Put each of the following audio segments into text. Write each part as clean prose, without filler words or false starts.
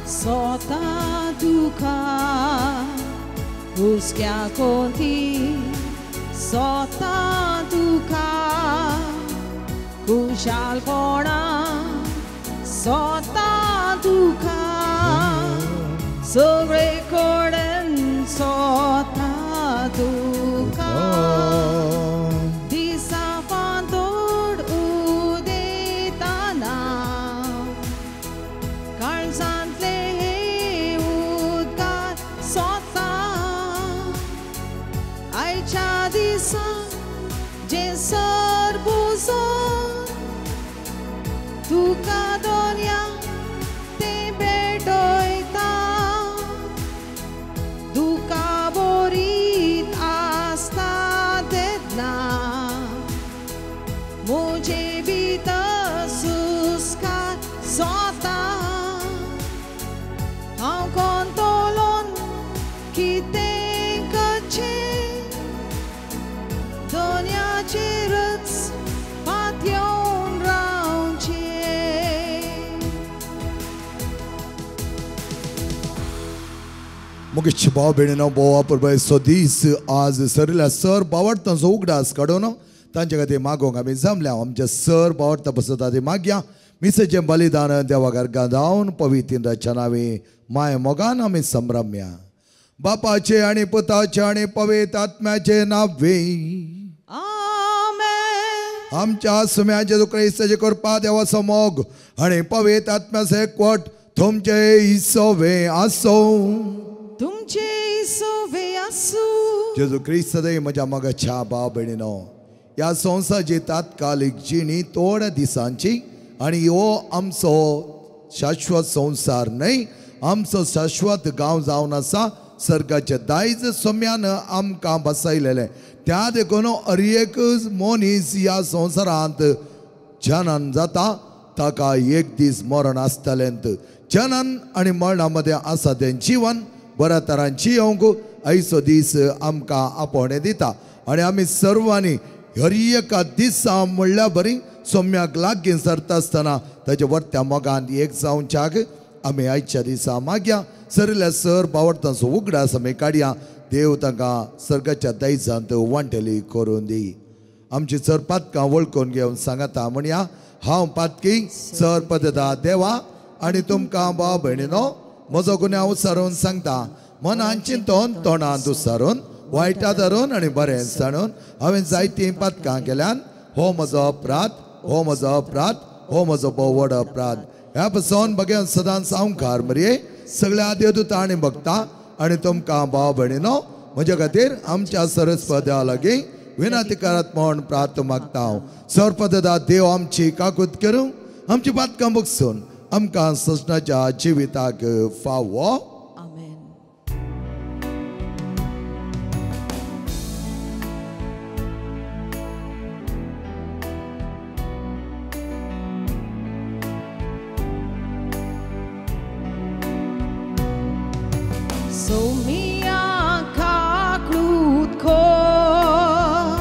सोता तुका हुस्क्या कोती सोता तुका खुशालपणा सोता तुका सगळे कडेन सोता तुका दिसा फांतोड उदेताना काळजांतले हे उदकार सोता आयच्या दिसा जे सरबुजो तुका दोनया ते भेटयता तुका बोरीत आसता तेन्ना म्हजे भितर सुस्कार सोता हांव कोंतलोन कितें करचें दोनयाचेरच पातयेवन रावचें. मुकेश भाव भयणीनो भोव अपुरबायेचो दीस आज सरिल्ल्या सर बावडतांचो उगडास काडून तांचे खातीर मागोवंक आमी जमल्या. आमच्या सर बावडता पसत आदी मागया मिसेचें बलिदान देवा गांधावन पवित्र नांवी माय मोगान आमी संभ्रम्या. बापाचे आनी पुताचे आनी पवित्र आत्म्याचे नांवे आमेन. आमच्या सुम्याचे क्रिस्ताचे कृपा देवाचो मोग आनी पवित्र आत्म्याचो एकवट तुमचे इसोवे आसो. तुमचे इसोवे आसूं. जेजू क्रिस्त म्हज्या मोगाच्या भाव भयणीनो, ह्या संवसाराची तात्कालीक जिणी थोड्या दिसांची आनी हो आमचो शाश्वत संवसार न्हय, आमचो शाश्वत गांव जावन आसा सर्गाचे दायज सोम्यान आमकां बसयलेलें. त्या देखून हर एक मनीस ह्या संवसारांत जनन जाता ताका एक दीस मरण आसतलें. जनन आनी मरणा मदें आसा तें जिवन बऱ्या तरान जियोंक आयचो दीस आमकां आपोवणें दिता आनी आमी सर्वांनी हर एका दिसा म्हणल्यार बरी सोम्याक लागीं सरता आसतना ताच्या वर्त्या मोगान एक जावच्याक आमी आयच्या दिसा मागया. सरिल्ल्या सर बावडतांचो उगडास आमी काडया. देव तांकां सर्गाच्या दायजांत वांटेली करून दी. आमची सर पातकां वळखून घेवन सांगता म्हणया, हांव पातकी सर पदता देवा आनी तुमकां भाव भयणीनो म्हजो गुन्यांव सारून सांगता. मनान चिंतून तोंडान दुसारून वायटा धरून आनी बरें सांडून हांवें जायतीं पातकां केल्यान. हो म्हजो अपराध, हो म्हजो अपराध, हो म्हजो भोव व्हड अपराध. ह्या पसून बगेन सदांच संवकार मरये सगळ्या देवदूता आनी भक्ता आनी तुमकां भाव भयणीनो म्हज्या खातीर आमच्या सरस्पद्या लागीं विनंती करात म्हूण प्रार्थ मागता हांव. सरपदा देव आमची काकूत करूं, आमची पातकां बगसून आमकां सजनाच्या जिविताक फावो. सोमिया काकळूत कर,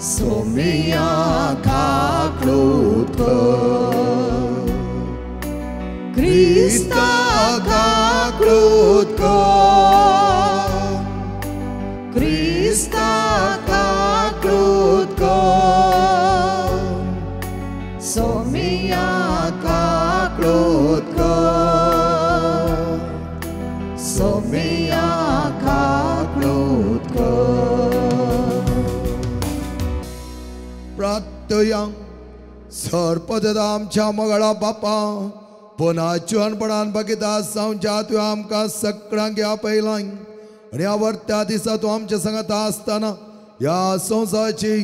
सोमिया काकळूत कर, क्रिस्ता काकळूत कर, क्रिस्ता काकळूत कर, सोमिया काकळूत कर, सोमिया काकळूत कर. प्रार्थया. सरपद आमच्या मगळा बापा पुन्हा जिवनपणान बगिता जावच्या तुवें आमकां सगळ्यांक आपयलां आनी ह्या वर्त्या दिसा तूं आमच्या सांगाता आसतना ह्या संवसाराची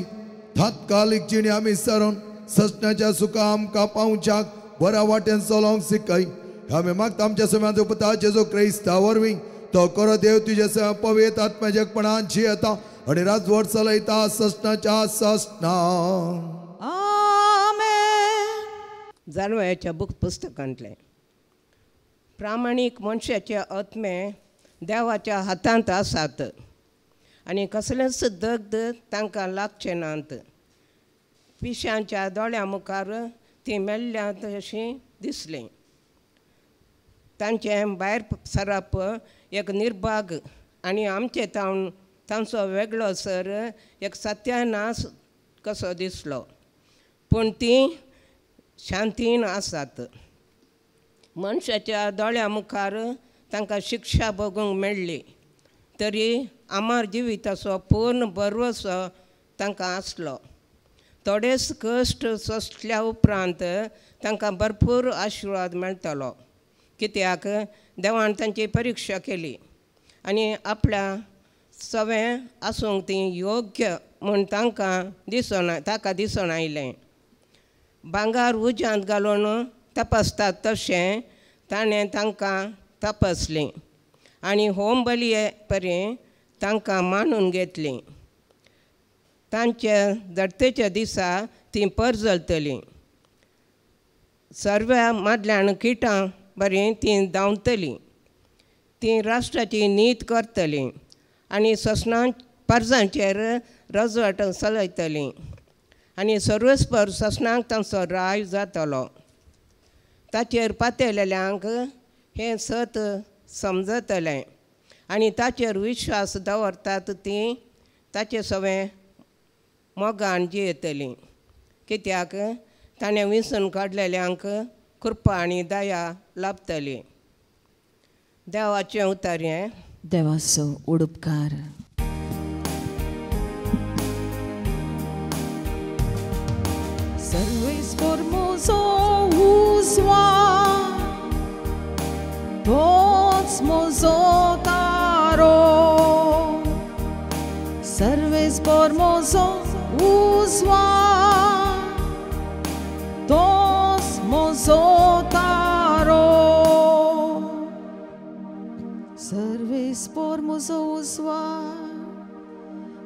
तात्कालीक जिणी आमी सरून सजनाच्या सुखा आमकां पावच्याक बऱ्या वाटेन चलोवंक शिकय. आमी मागता आमच्या सुम्यांत पुता जेजू क्रिस्ता वरवीं तो करो देव तुजे सेवा पवित्र आत्म्याजेकपणान जियेता आनी राजवट चलयता सजनाच्या सजना. आमेन. जानवयाच्या बुक पुस्तकांतलें प्रामाणीक मनशाचे आत्मे देवाच्या हातांत आसात आनी कसलेंच दग्ध तांकां लागचें नात. पिशांच्या दोळ्यां मुखार ती मेल्ल्यांत अशीं दिसलीं. तांचें भायर सरप एक निर्भाग आनी आमचे तावन तांचो वेगळो सर एक सत्यानाश कसो दिसलो पूण तीं शांतीन आसात. मनशाच्या दोळ्या मुखार तांकां शिक्षा भोगूंक मेळ्ळी तरी आमार जिविताचो पूर्ण भरवसो तांकां आसलो. थोडेच कश्ट सोंसल्या उपरांत तांकां भरपूर आशिर्वाद मेळटलो कित्याक देवान तांची परिक्षा केली आनी आपल्या सवें आसूंक ती योग्य म्हूण तांकां दिसना ताका दिसून आयलें. भांगर उज्यांत घालून तपासतात तशें ताणें तांकां तपासलीं आनी होम बलये परी तांकां मानून घेतलीं. तांच्या धरतेच्या दिसा तीं परजलतलीं सर्व्या मदल्यान किटां बरीं तीं धांवतलीं तीं राष्ट्राची नीत करतलीं आनी ससनां परजांचेर रजवट चलयतलीं आनी सर्वस्पर ससनांक तांचो राय जातलो. ताचेर पातेलेल्यांक हें सत समजतलें आनी ताचेर विश्वास दवरतात तीं ताचे सवें मोगान जियेतलीं कित्याक ताणें विंचून काडलेल्यांक कृपा आनी दया लाभतली. देवाचें उतर हें. देवाचो उडुपकार. Serves formoso uswa Tots mozo taro Serves formoso uswa Tots mozo taro Serves formoso uswa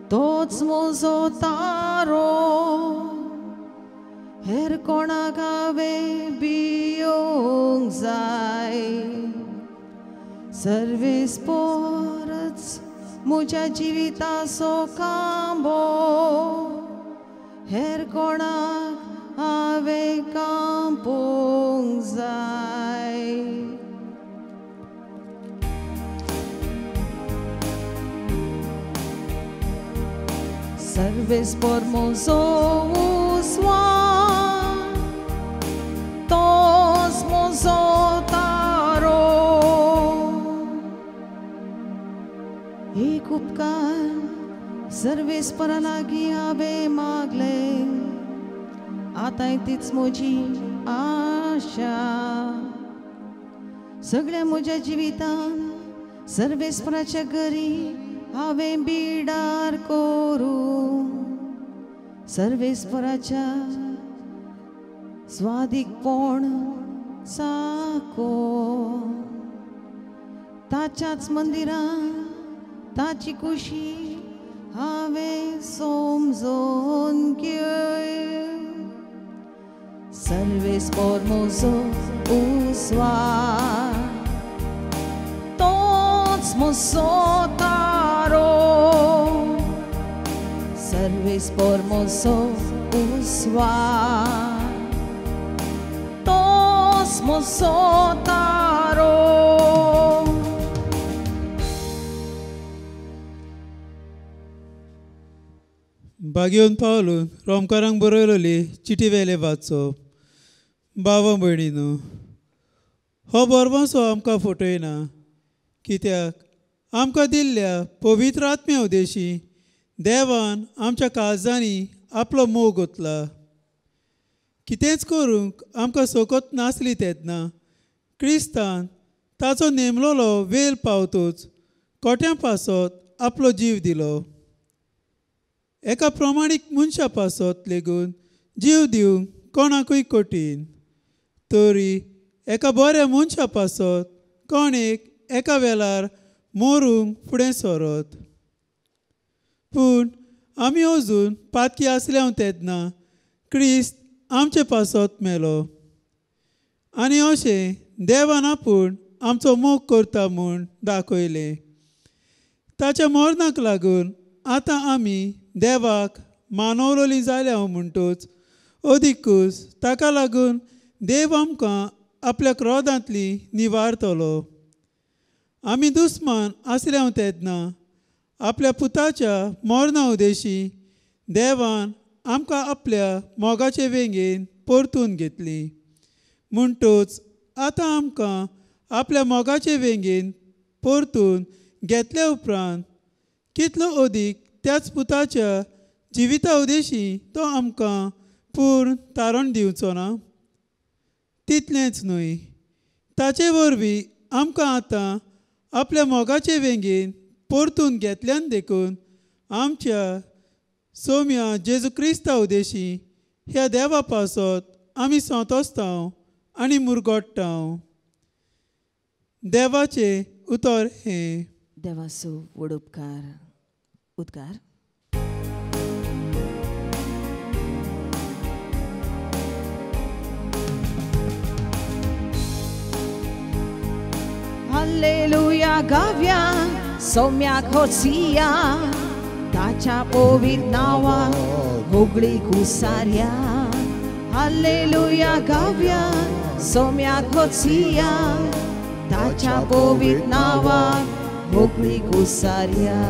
Tots mozo taro हेर कोणाक हांवें भियोंक जाय सर्वेस पोरच म्हज्या जिविताचो कांबो हेर कोणाक हांवें कांपोंक जाय. Serves formoso uswa Tos mozo taro एक उपकार सर्वेस परा लागीं हांवें मागलें आतांय तीच म्हजी आशा सगळ्या म्हज्या जिवितान सर्वेस्पराच्या घरी हांवें बिडार करूं सर्वेस्पराच्या स्वादीकपण साको ताच्याच मंदिरान ताची कुशी हांवें समजून घेय. सर्वेस्पर म्हजो उस्वा तोच म्हजो तारो सर्वेस्पर म्हजो उस्वा तोच म्हजो तारो. बागेवन पावलून रोमकारांक बरयलोली चिटी वेले वाचप. बाबा भयणीनो, हो बरवांसो आमकां फटयना कित्याक आमकां दिल्ल्या पवित्र आत्म्या उदेशी देवान आमच्या काळजांनी आपलो मोग ओतला. कितेंच करूंक आमकां सोकत नासली तेन्ना क्रिस्तान ताचो नेमलोलो वेल पावतोच कोट्यां पासत आपलो जीव दिलो. एका प्रमाणीक मनशा पासत लेगून जीव दिवंक कोणाकूय कठीण तरी एका बऱ्या मनशा पासत कोण एक एका वेळार मरूंक फुडें सरत. पूण आमी अजून पातकी आसल्या तेन्ना क्रिस्त आमचे पासत मेलो आनी अशें देवान आपूण आमचो मोग करता म्हूण दाखयलें. ताच्या मरणाक लागून आतां आमी देवाक मानवलोली जाल्या म्हणटूच अदिकूच ताका लागून देव आमकां आपल्या क्रोधांतली निवारतलो. आमी दुस्मान आसले तेन्ना आपल्या पुताच्या मरणा उदेशी देवान आमकां आपल्या मोगाचे वेंगेन परतून घेतली. म्हणटूच आतां आमकां आपल्या मोगाचे वेंगेन परतून घेतल्या उपरांत कितलो अदीक त्याच पुताच्या जिविता उदेशी तो आमकां पूर्ण तारण दिवचो ना. तितलेंच न्हय, ताचे वरवीं आमकां आतां आपल्या मोगाचे वेंगेन परतून घेतल्यान देखून आमच्या सोम्या जेजू क्रिस्ता उदेशी ह्या देवा पासत आमी संतोसतांव आनी मुरगोट्टांव. देवाचें उतर हें. देवाचो व्हड उपकार. उद्गार. हालेलुया गाव्या सौम्याक होसिया ताच्या पवित्र नांवाक होगळी कुसार्या. हालेलुया गाव्या सौम्याक होसिया ताच्या पवित्र नांवाक होगळी कुसार्या.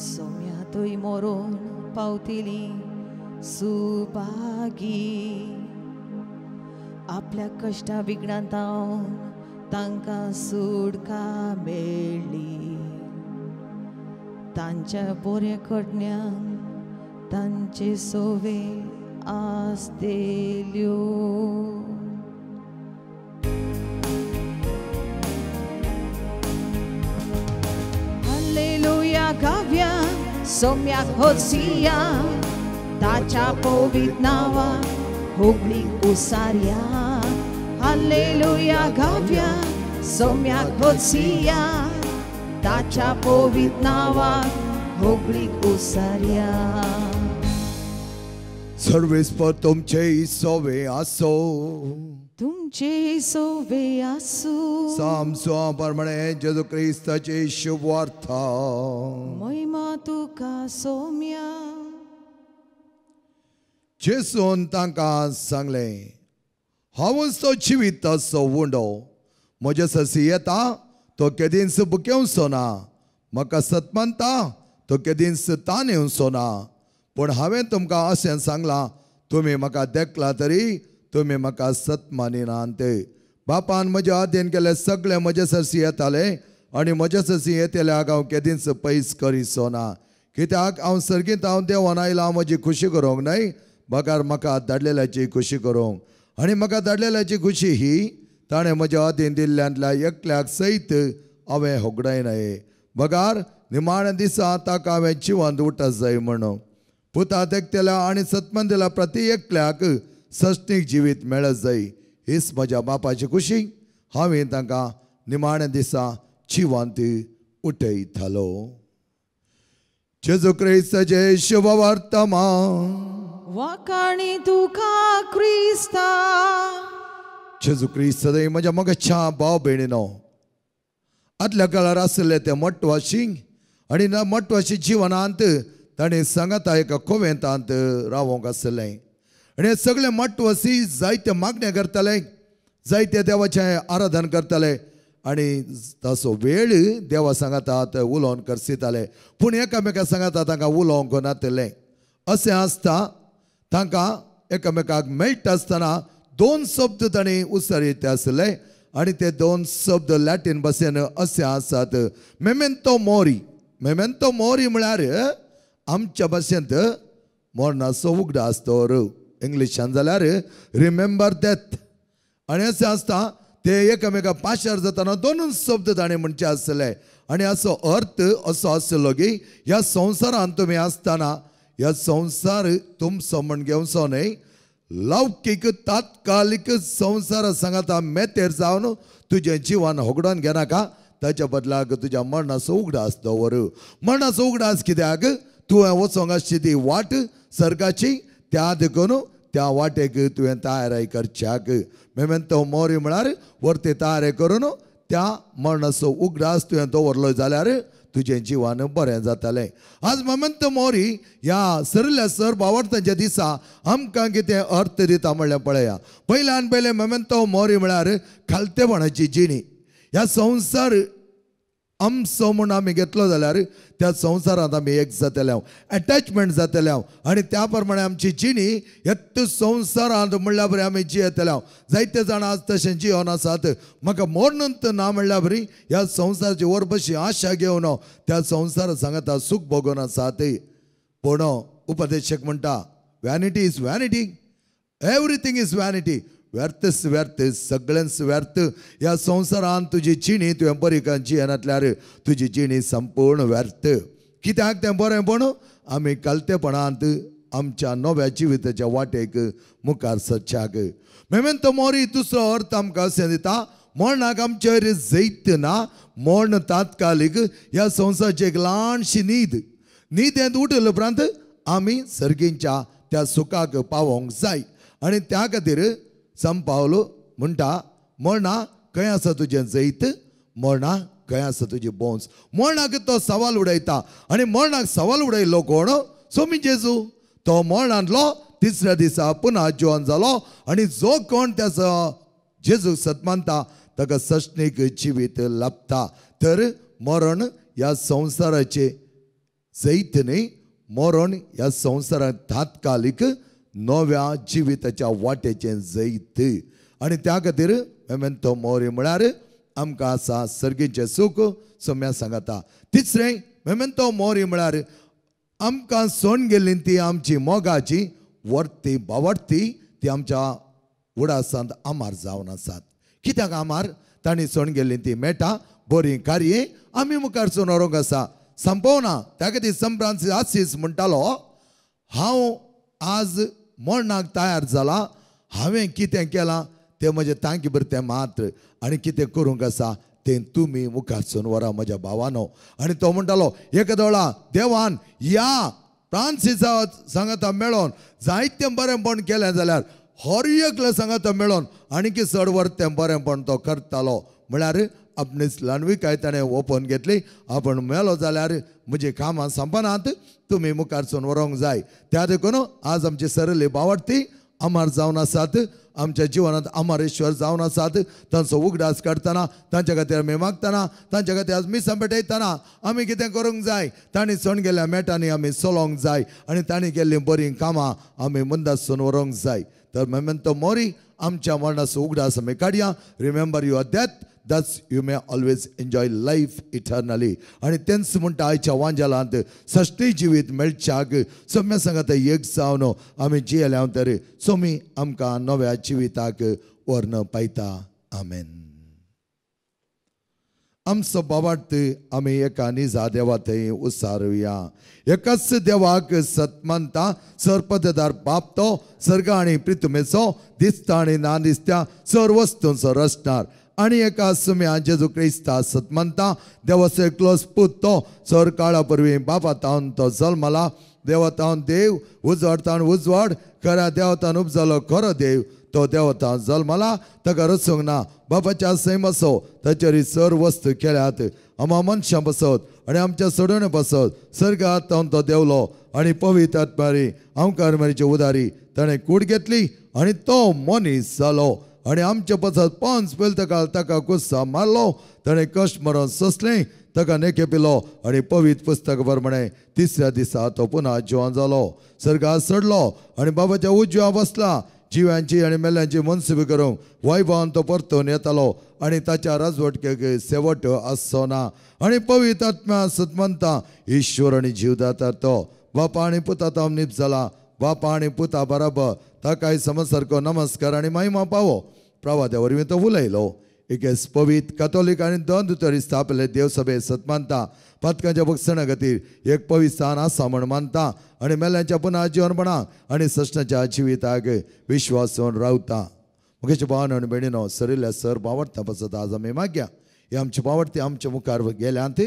सौम्या तुय मरोन पावतली सुभागी आपल्या कश्टा विघ्नांत तांकां सुटका मेळ्ळी. तांच्या बऱ्या कडल्यान तांचे सोवे आसतेल्यो. हालेलुया गाव्या सौम्याक होसिया ताच्या पवित्र नांवाक होगळी उसार्या. हालेलुया गाव्या सौम्याक होसिया ताच्या पवित्र नांवाक होगळी उसार्या. सर्वेस्पर तुमचे सोवे आसो. तुमचे सोवे आसो. सामसो प्रमाणे जेजू क्रिस्ताची शुभवार्ता. महिमा तुका सौम्या. जेसून तांकां सांगलें, हांवूच तो जिविताचो उंडो. म्हज्या ससी येता तो केदींच बुकेवचो ना, म्हाका सत मानता तो केदींच ताण येवचो ना. पूण हांवें तुमकां अशें सांगलां, तुमी म्हाका देखला तरी तुमी म्हाका सत मानिनात. बापान म्हज्या अधीन केले सगळे म्हज्या सरशी येताले आनी म्हज्या सरशी येतल्याक हांव केदींच पयस करिचो ना. कित्याक हांव सर्गींत हांव देवान आयलां म्हजी खुशी करूंक न्हय, बगर म्हाका धाडलेल्याची खुशी करूंक. आनी म्हाका धाडलेल्याची खुशी ही ताणें म्हज्या अधीन दिल्ल्यांतल्या एकल्याक सयत हांवें होगडायनाय, बगार निमाण्या दिसा ताका हांवें जिवंत उठत जाय म्हणून. पुता देखतल्या आनी सतमंदिला प्रती एकल्याक सश्टीक जिवीत मेळत जाय हीच म्हज्या बापाची खुशी. हांवें तांकां निमाण्या दिसा जिवंत उठयतालो. जेजू क्रिस्ताचें शुभवर्तमान. वाखाणी तुका क्रिस्ता. जेजू क्रिस्त म्हज्या मोगाच्या भाव भयणीनो, आदल्या काळार आशिल्ले ते मटवाशी आनी मटवाशी जिवनांत ताणें सांगाता एका कोवेंतांत रावोंक आसलें. आनी हे सगळे मटवासी जायते मागणे करताले, जायते देवाचें आराधन करताले आनी ताचो वेळ देवा सांगातात उलोवन करसिताले. पूण एकामेका सांगाता तांकां उलोवंक नातलें. अशें आसता तांकां एकामेकाक मेळटा आसतना दोन शब्द तांणी उच्चारित आसले आनी ते दोन शब्द लॅटीन भाशेन अशें आसात, मेमेंतो मोरी. मेमेंतो मोरी म्हळ्यार आमच्या भाशेंत मरणाचो उगडास दवर, इंग्लिशान जाल्यार रिमेंबर डेथ. आनी अशें आसता ते एकामेका पाशार जातना दोनूच शब्द ताणें म्हणचे आसले. आनी हाचो अर्थ असो आसलो की ह्या संवसारांत तुमी आसतना ह्या संवसार तुमचो म्हण घेवचो न्हय, लौकीक तात्कालीक संवसार सांगाता मेतेर जावन तुजें जिवन होगडोवन घेनाका, ताच्या बदलाक तुज्या मरणाचो उगडास दवर. मरणाचो उगडास कित्याक? तुवें वचोंक आसची ती वाट सर्गाची, त्या देखून त्या वाटेक तुवें तयारी करच्याक. मेमेंतो मोरी म्हळ्यार वरती तयारी करून त्या मरणाचो उगडास तुवें दवरलो जाल्यार तुजें जिवन बरें जातालें. आज मेमेंतो मोरी ह्या सरल्या सर भावार्थांच्या दिसा आमकां कितें अर्थ दिता म्हणल्यार पळया. पयल्यान पयलें मेमेंतो मोरी म्हळ्यार खालतेपणाची जिणी. ह्या संवसार आमचो म्हूण आमी घेतलो जाल्यार त्या संवसारांत आमी एक जातले, एटॅचमेंट जातले आनी त्या प्रमाणे आमची जिणी येत संवसारांत म्हणल्या बरी आमी जियेतले. जायते जाण आज तशें जियोन आसात. म्हाका मरणंत ना म्हणल्या बरी ह्या संवसाराची वरबशी आशा घेवन त्या संवसारा सांगता सूख भोगून आसात. पूण उपदेशक म्हणटा vanity is vanity, everything is vanity. व्यर्थच व्यर्थ, सगळेंच व्यर्थ. ह्या संवसारांत तुजी जिणी तुवें बरी जियेनातल्यार तुजी जिणी संपूर्ण व्यर्थ. कित्याक तें बरें पण आमी कालतेपणांत आमच्या नव्या जिविताच्या वाटेक मुखार सरच्याक. मेमेंतो मोरी दुसरो अर्थ आमकां अशें दिता, मरणाक आमचेर जैत ना. मरण तात्कालीक ह्या संवसाराची एक ल्हानशी न्हीद. न्हिदेंत उठले उपरांत आमी सर्गींच्या त्या सुखाक पावोंक जाय. आनी त्या खातीर संपावलो म्हणटा मरणा खंय आसा तुजें जैत, मरणा खंय आसा तुजी बोंस. मरणाक तो सवाल उडयता आनी मरणाक सवाल उडयलो कोण? सोमी जेजू. तो मरणांतलो तिसऱ्या दिसा पुन्हा जिवन जालो आनी जो कोण त्या जेजूक सतमानता ताका सश्णीक जिवीत लाभता. तर मरण ह्या संवसाराचें जैत न्ही, मरण ह्या संवसारांत तात्कालीक नव्या जिविताच्या वाटेचें जैत. आनी त्या खातीर मेमेंतो मोरी म्हळ्यार आमकां आसा सर्गीचें सूख सोम्या सांगता. तिसरें मेमेंतो मोरी म्हळ्यार आमकां सोण गेल्ली ती आमची मोगाची वर्ती बावडती ती आमच्या उडासांत आमार जावन आसात. कित्याक आमार? तांणी सोण गेल्ली ती मेटा बरीं कार्ये आमी मुखार सोन व्हरूंक आसा, संपोवना. त्या खातीर संप्रांत आसीस म्हणटालो हांव आज मरणाक तयार जाला, हांवें कितें केलां तें म्हजें तांकी बरें तें मात्र आनी कितें करूंक आसा तें तुमी मुखार व्हरा म्हज्या भावानो. आनी तो म्हणटालो एका वेळा देवान ह्या फ्रांसिसा सांगाता मेळोन जायतें बरेंपण केलें जाल्यार हर एकल्या सांगाता मेळोन आनीक चड व्हर तें बरेंपण तो करतालो. म्हळ्यार आपणेच ल्हानविकाय ताणें ओपन घेतली. आपूण मेलो जाल्यार म्हजी कामां संपनात, तुमी मुखार व्हरूंक जाय. त्या देखून आज आमची सरली बावडती अमर जावन आसात, आमच्या जिवनांत अमरेश्वर जावन आसात. तांचो उगडास काडटना, तांच्या खातीर आमी मागतना, तांच्या खातीर आज मिसां पेटयतना आमी कितें करूंक जाय? तांणी सोण गेल्ल्या मेटांनी आमी चलोवंक जाय आनी तांणी केल्लीं बरीं कामां आमी मुंदासून व्हरूंक जाय. तर मेमेंतो मोरी आमच्या मरणाचो उगडास आमी काडया. Remember your death, thus you may always enjoy life eternally. आनी तेंच म्हणटा आयच्या वांजालांत सश्टी जिवीत मेळच्याक सोम्या सांगाता एक जावन आमी जियेल्या तर सोमी आमकां नव्या जिविताक व्हरून पायता. आमेन. आमचो बाबार्थ आमी एका निजा देवा थंय उसारुया. एकाच देवाक सतमानता, सरपददार बाप तो सर्ग आनी प्रितुमेचो दिसता आनी ना दिसता सर वस्तूंचो रचणार आनी एका सुम्या जेजू क्रिस्ता सतमानता, देवाचो एकलोच पूत तो सर काळा परवीं बापा तावन तो जल्मला, देवतावन देव, उजवाडतावन उजवाड, खऱ्या देवतान उपजलो खरो देव, तो देवता जल्मला, ताका रचूंक ना, बापाच्या सैम असो ताचेर सर वस्तू केल्यात, आमा मनशां बसत आनी आमच्या सोडोवणे बसत सर्गात तावन तो देवलो आनी पवित्र आत्मारी आमकार मारीची उदारी ताणें कूड घेतली आनी तो मनीस जालो आनी आमचे पसत 5 पेलतकाल ताका कुस्सा मारलो, ताणें कश्ट मरण सोंसलें, ताका नेके पिलो आनी पवित्र पुस्तक प्रमाणे तिसऱ्या दिसा तो पुन्हा जिवन जालो, सर्गात चडलो आनी बाबाच्या उजव्या बसला, जिव्यांची आनी मेल्यांची मनसुबी करूंक वैभवान तो परतून येतालो आनी ताच्या राजवटकेक शेवट आसचो ना. आनी पवित्र आत्म्या सतमंता ईश्वर आनी जीवदाता तो बापा आनी पुता तावन निप जाला, बापा आनी पुता बराबर ताकाय समज सारको नमस्कार आनी महिमा पावो. प्रवाद्या वरवीं तो उलयलो. एकेच पवित्र कॅथोलीक आनी दोन दुतरी स्थापले देवसभे सतमानता, पातकांच्या बक्षणा खातीर एक पवित्र स्थान आसा म्हण मानता आनी मेल्यांच्या पुन्हा जिवनपणाक आनी सश्टाच्या जिविताक विश्वास रावता. मुखेच्या भावान आनी भयणीनो, सरिल्ल्या सर बावडता पसत आज आमी मागया. ही आमची बावडती आमच्या मुखार गेल्यांत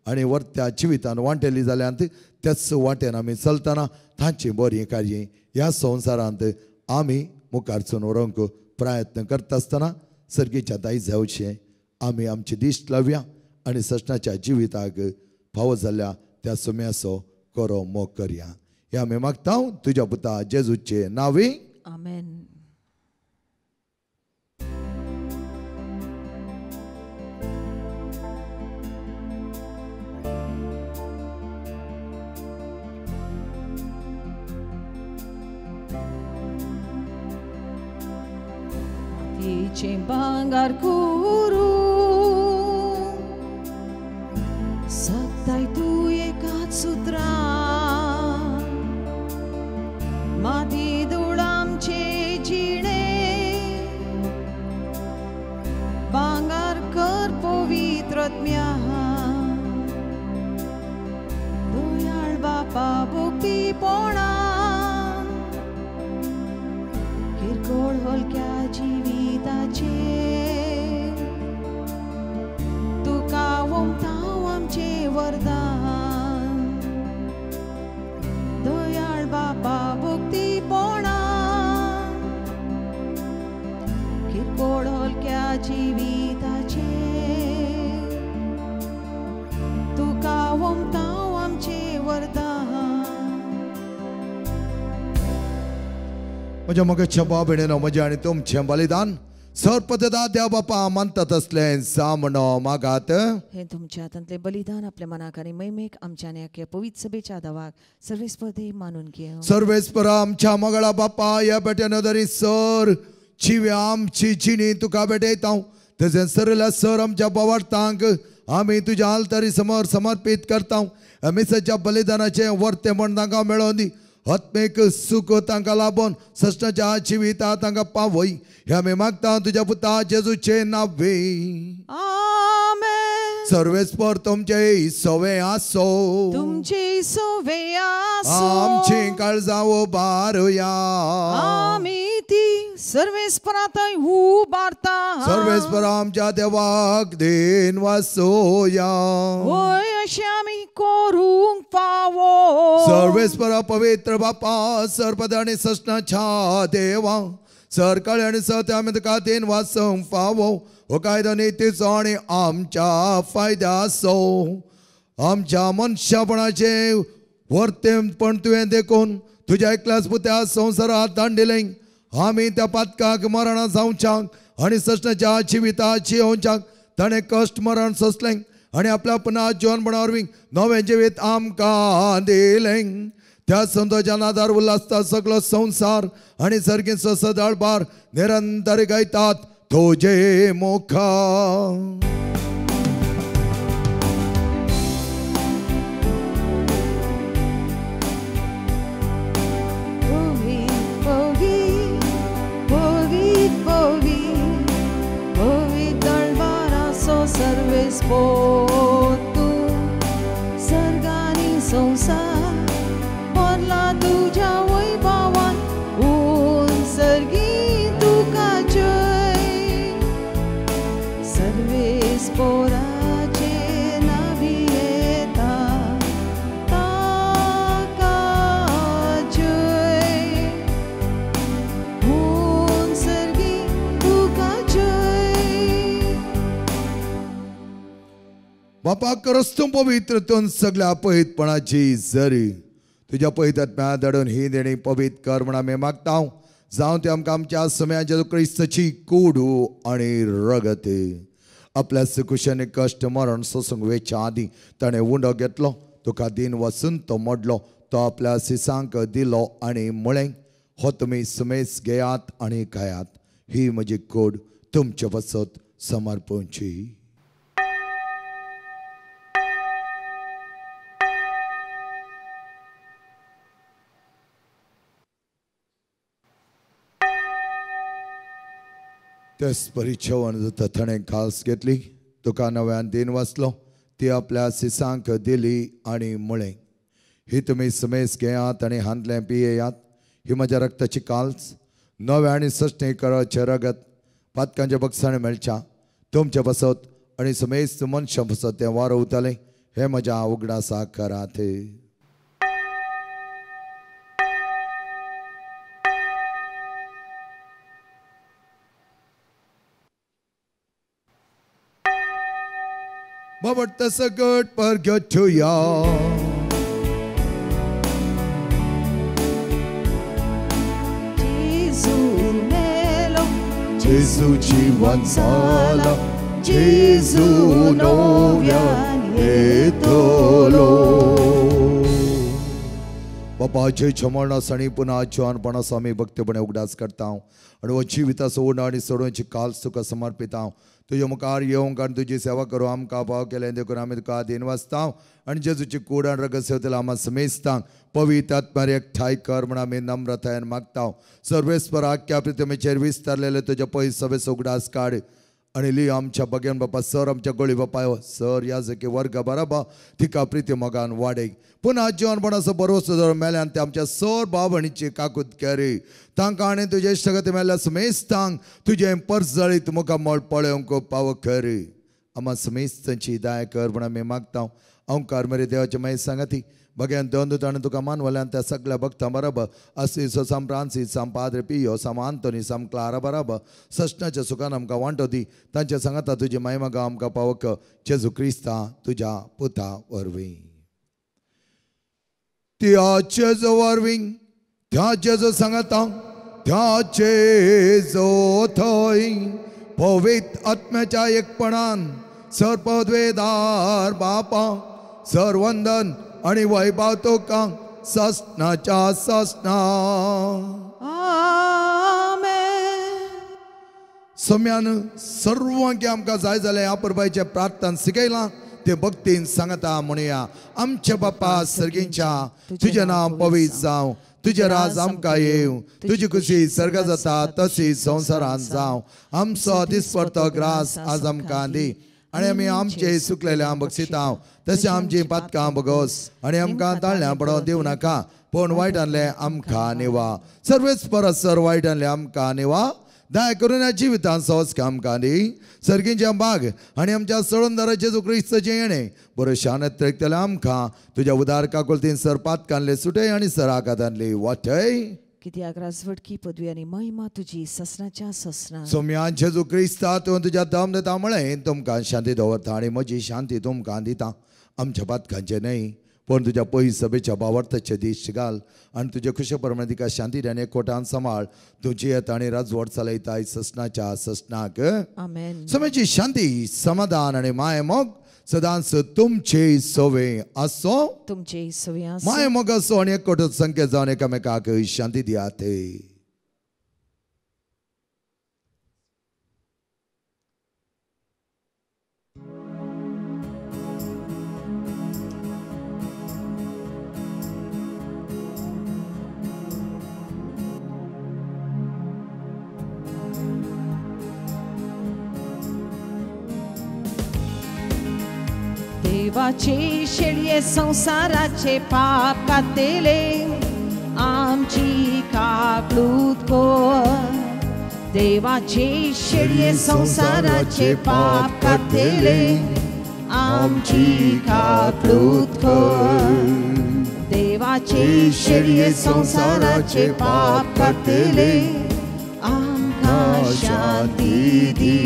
आनी वर्त्या जिवितान वांटेली जाल्यांत, त्याच वाटेन आमी चलतना तांची बरीं कार्यां ह्या संवसारांत आमी मुखार व्हरूंक प्रयत्न करता आसतना सर्गीच्या दायज जावचें आमी आमची दिश्ट लावया आनी ससणाच्या जिविताक फावो जाल्ल्या त्या सुम्याचो करो मोग करया. हे आमी मागता तुज्या पुता जेजूचे नांवे, आमेन. भांगार कुरू सत्ताय तूं एकाच सुत्रा माती धूळ आमचे जिणे भांगार कर पवित्रत्म्या दयाळ बापा भक्तीपणा किरकोळ हलक्या जिविताचे तुका ओंपता आमचे वरदान दयाळ बापा भक्तीपणा किरकोळ हलक्या जिविताचे तुका ओंपता आमचे वरदान. म्हज्या मोगाच्या भाव भयणीनो, म्हजें आनी तुमचें बलिदान सर्पदा देव बापा मानता तसलें जावं मागात. हे तुमच्या हातांतलें बलिदान आपल्या मनाक आनी महिमेक आमच्या आनी पवित्र सभेच्या दावाक सर्वेस्पर मानून घेवं. सर्वेस्पर आमच्या मगळा बापा ह्या बेट्यान तरी सर जिव्या आमची जिणी तुका भेटयता तशें सरल्या सर आमच्या बोवार्थांक आमी तुज्या आल्तारी समोर समर्पीत करता. मिसाच्या बलिदानाचें वर्तें म्हण तांकां मेळोवन दी. आत्मीक सुख तांकां लाबोन ससणाच्या जिविता तांकां पावय. हे आमी मागता तुज्या पुता जेजूचे नांवे, आमेन. सर्वेस्पर तुमचे सवे आसो, तुमचे सवे आसो, आमची काळजां उबारुया, आमी ती सर्वेस्परांत उबारता. सर्वेस्पर आमच्या देवाक then वासोया, वय अशें आमी करूंक फावो. सर्वेस्पर पवित्र बापा सर्पद आनी ससणाच्या देवा सरकाळी आनी सत्य आमी तुका then वासूंक फावो. हो कायदो नितीचो आनी आमच्या फायद्याचो आमच्या मनशापणाचें वर्तेपण तुवें देखून तुज्या एकल्याच पुत्या संवसारात दांडिलें. आमी त्या पातकाक मरणां जावच्याक आनी ससणाच्या जिविताची येवच्याक ताणें कश्ट मरण सोंसलें आनी आपल्या पुना जिवनपणा वरवीं नवें जिवीत आमकां दिलें. त्या संतोषान आदार उल्हासता सगळो संवसार आनी सर्गीचो सदाळबार निरंतर गायतात तुजे मुखा. सर्वेस्पर तूं सर्गानी संवसार भरला तुज्या वैभवान ऊन सर्गी तुका जय. सर्वेस्पराचे नांवी येता ताका जय, ऊन सर्गी तुका जय. बापा करस्तूं पवित्र तूं सगळ्या पवित्रपणाची जरी तुज्या पवित्र धाडून ही देणी पवित्र कर म्हण आमी मागता. जावं ते आमकां आमच्या सम्या जेजू क्रिस्ताची कुडू आनी रगत. आपल्या सुकुशांनी कश्ट मरण सोसूंक वेच्या आदीं ताणें उंडो घेतलो, तुका दिन वचून तो मोडलो, तो आपल्या सिसांक दिलो आनी म्हळें, हो तुमी सुमेस घेयात आनी खायात, ही म्हजी कूड तुमचे पासत समर्पणची. तेच परी जेवण जाता ताणें खास घेतली, तुका नव्यान दिन वाचलो, ती आपल्या सिसांक दिली आनी म्हळें, ही तुमी सुमेस घेयात आनी हांतलें पियेयात, ही म्हज्या रक्ताची काल्स नव्या आनी सश्टी कराचें रगत पातकांच्या बक्षाणे मेळच्या तुमचे पासत आनी सुमेस मनशां पासत तें वारवतालें. हें म्हज्या उगडासाक करात. बाबट सगट परगटुया. जेजू मेलो, जेजू जिवन जाला, जेजू नव्यान येतलो. बापा जेच्या मरणास आनी पुन्हा जिवनपणाचो आमी भक्तीपणे उगडास करता आनी हो जिविताचो उणो आनी सोडोवची काल तुका समर्पिता. तुज्या मुखार येवंक आनी तुजी सेवा करूं आमकां भाव केलें देखून आमी तुका आदीन वाचता आनी जेजूची कूड आनी रगत सेवतल्या आमा समेस्तांक पवित्र आत्म्यार एकठांय कर म्हूण आमी नम्रतायेन मागता. सर्वेस्पर आख्या पृथ्वीचेर विस्तारलेले तुज्या पयस सभेचो उगडास काड आनी लियो आमच्या बगेन बापा सर आमच्या गोळी बापा सर याजकी वर्ग बराबर तिका प्रिती मोगान वाडय. पुन्हा जिवनपणाचो बरोसो जर मेल्यान ते आमच्या सर भाव भयणीची काकूत केरी तांकां आनी तुजे इश्टागती मेल्ल्या समेस्तांक तुजें परजळीत मुखामळ पळोवंक पावो खरी. आमा समेस्तांची दया कर म्हूण आमी मागता. ओंकार मरे देवाचे मागीर सांगाती बघ्यान दोन दुतांनी तुका मानवल्यान त्या सगळ्या भक्तां बराबर असिसो साम फ्रांसीस साम पाद्रे पियो साम आंतोनी साम क्लारा बराबर सश्णाच्या सुखान आमकां वांटो दी. तांच्या सांगाता तुजी महिमा गांव आमकां पावक जेजू क्रिस्ता तुज्या पुता वरवीं. त्या जेजू वरवीं, त्या जेजू सांगाता, त्या जेजू थंय पवित्र आत्म्याच्या एकपणान सर्पद्वेदार बापा सर्वंदन आणि वैभव तुका ससनाच्या ससना. आमेन. सम्यान सर्वांक आमकां जाय जाल्यार ह्या परबायचें प्रार्थना शिकयलां ते भक्तीन सांगता म्हणुया. आमच्या बापा सर्गींच्या तुजें नांव पवित्र जावं, तुजें राज आमकां येवं, तुजी खुशी सर्गा जाता तशी संवसारांत जावं. आमचो दिसपडतो ग्रास आज आमकां दी आनी आमी आमचे सुकलेले आम बक्षिता तशें आमची पातकां बगोस आनी आमकां ताळ्यां पडोवंक दिवं नाका पूण वायटांतलें आमकां निवा. सर्वेच परस सर वायटांतलें आमकां निवा. दया करून ह्या जिवितांत सहज आमकां दी सर्गींच्या बाग आनी आमच्या सळंदरा जेजू क्रिस्ताचें येणें बरो शानत त्रेकतलें आमकां तुज्या उदार काकुळतीन सर पातकांतले सुटय आनी सर आघातांतली वाटय. कित्याक राजवटकी पदवी आनी महिमा तुजी ससनाच्या ससना. सोम्यान जेजू क्रिस्ता तूं तुज्या दम दिता म्हळें तुमकां शांती दवरता आनी म्हजी शांती तुमकां दिता. आमच्या पातकांचें न्हय पूण तुज्या पयस सभेच्या बावर्थाचे दीस घाल आनी तुजे खुशे प्रमाणे तिका शांती आनी एकवटान सांबाळ. तुजी येता आनी राजवट चलयता ससनाच्या ससनाक. आमेन. समेची शांती समाधान आनी माय मोग सदांच तुमचे सवे आसो, तुमचे सवे आसो, माय मोग आसो आनी एकवट संकेत जावन एकामेकाक शांती दियात. देवाचे शेळये संसाराचे पाप कातले आमची काकळूत कर. देवाचे शेळये संसाराचे पाप कातले आमची काकळूत कर. देवाचे शेळये संसाराचे पाप कातले आमकां शांती दी,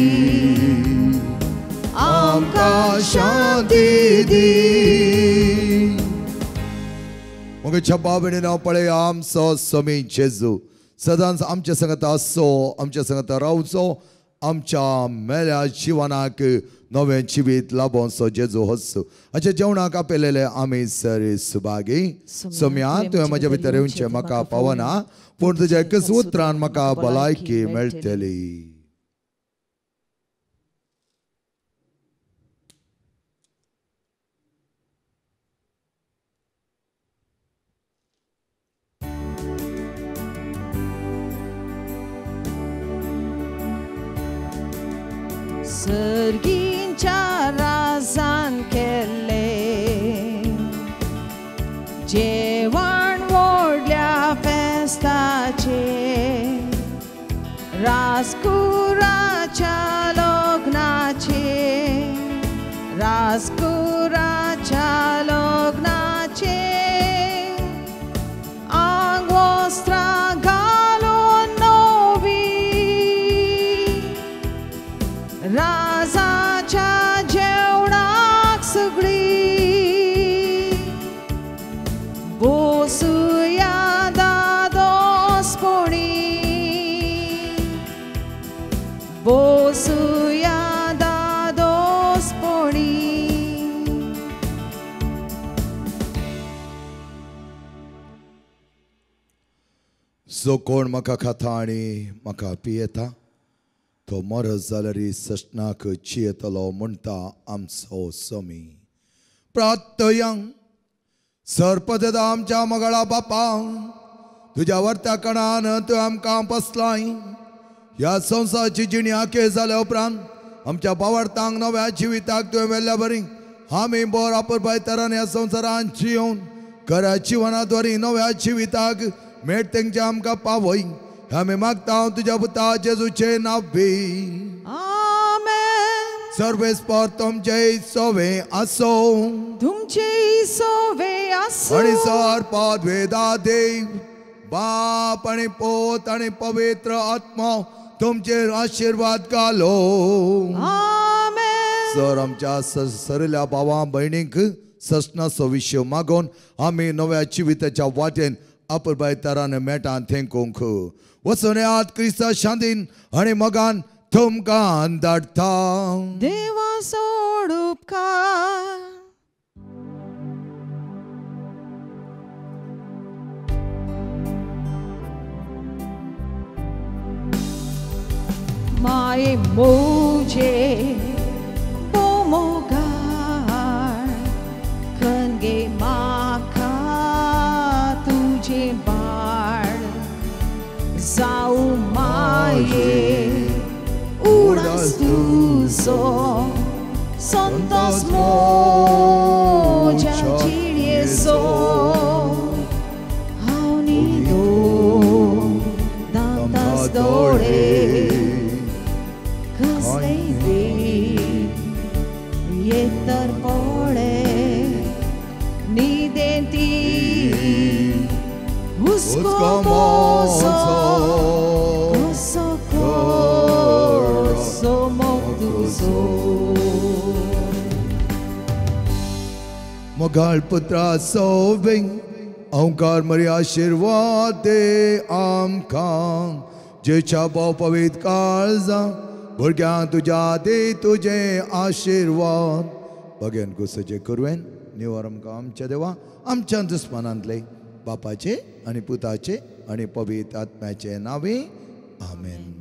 आमकां शांती दी. मगे बाबेणी पळय आमचो समी जेजू सदांच आमच्या संगत आसचो, आमच्या संगत रावचो, आमच्या मेल्या जिवनाक नवें जिवीत लाभोवचो जेजू हसो. हाच्या जेवणाक आपयलेले आमी सर सुभागी. सोम्या तुवें म्हज्या भितर येवचें म्हाका पावना पूण तुज्या एकच उतरान म्हाका भलायकी मेळटली. सर्गींच्या राजान केल्ले जेवण व्हडल्या फेस्ताचे राजकुराच्या लग्नाचे, राजकुराच्या लग्नाचे आंगवस्त्रां घालून नवी राजाच्या जेवणाक जो कोण म्हाका खाता आनी म्हाका पियेता तो मरत जाल्यार सस्नाक चियेतलो म्हणटा आमचो समी. प्रार्थयांक सरपदा आमच्या मगळा बापा, तुज्या वर्त्या कणान तूं आमकां बसलाय. ह्या संवसाराची जिणी आखे जाल्या उपरांत आमच्या बावडतांक नव्या जिविताक तुवें व्हेल्ल्या बरी आमी बोर अपुरबाय तरान ह्या संवसारान जियोवन खऱ्या जिवनाद्वारी नव्या जिविताक मेट तेंचे आमकां पावय. आमी मागता तुज्या पुता जेजूचे नांव. आमेन. सर्वेस्पर तुमचे सोवे आसो, तुमचे सोवे आसो. आनी सर पदवेदा देव बाप आनी पोत आनी पवित्र आत्मा तुमचेर आशिर्वाद घालो. आमेन. सर आमच्या सरल्या भावा भयणींक ससनाचो विशय मागोवन आमी नव्या जिविताच्या वाटेन अपुरबाय तरान मेटान थेंकूंक वचून येयात. क्रिस्ता शांतीन आनी मोगान तुमकां धाडटा. देवा सोड उपकार. माये मोजे बोमोगार खंगे माखा तुझे बाळ जाऊ माये उडास तुजो संतोष मोज्या जिणेचो. हांव न्हिदो दांतास दोळे कसले येतर पडे न्हिदेंती हुस्को मोजो कसो कसो मोग तुजो. मोगाळ पुत्रा सोवे ओंकार मरी आशिर्वाद दे आमकां जेच्या भाव पवित्र काळजा भुरग्यांक तुज्या दे तुजे आशिर्वाद. बगेन गुसचे करुवेन निवर आमकां आमच्या देवा आमच्या दुस्मानांतले बापाचे आनी पुताचे आनी पवित्र आत्म्याचे नांवे. आमेन.